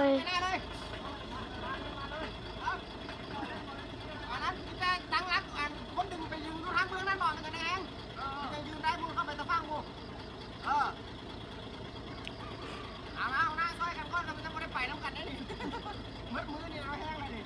ຍ ອັນນັ້ນແຕ່ຕັ້ງຫຼັກ ອັນຄົນດຶງໄປຢືນຢູ່ທາງເບື້ອງນັ້ນບໍ່ ມັນຈະໄດ້ແຮງ ເອີ ມັນຈະຢືນໄດ້ ພຸ້ນເຂົ້າໄປຕາຝັ່ງພຸ້ນ ເອີ ເອົາ ເອົາ ນາ ຊ່ອຍກັນກ່ອນ ແລ້ວມັນຈະບໍ່ໄດ້ໄປນຳກັນເດ້ນີ້ ໝົດມື້ນີ້ເອົາແຮງແລ້ວນີ້.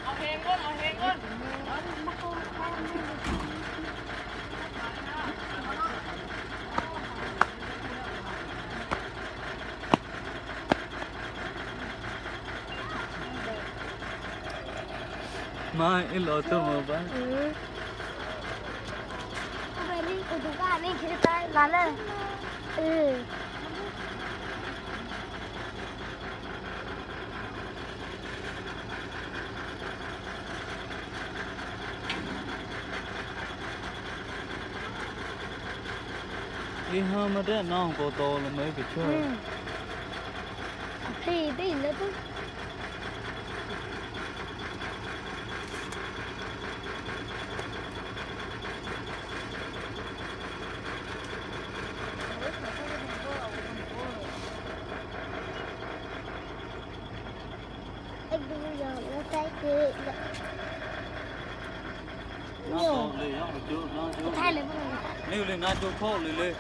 ເອົາແຮງກ່ອນ ເອົາແຮງກ່ອນ. ມາອີ່ຫຼໍໂຕມາບ້ານ ເອີ ເອົາໄປນີ້ ອຸປະການນີ້ ຄືຕາຍລານເລີຍ ເອີ. ເອີ ເຮົາມາແດດນ້ອງໂປໂຕລະເມີກະເຊີ ອືມ ເຮີຍ ໄປອີກແລ້ວ ເອີ ດູຢ່າງນັ້ນໃສ່ຄື ນາໂຈເລີຍ ເອົາໄປຈຸ ນາໂຈ ຖ່າຍເລີຍ ເລັວໆ ນາໂຈໂຄເລີຍ.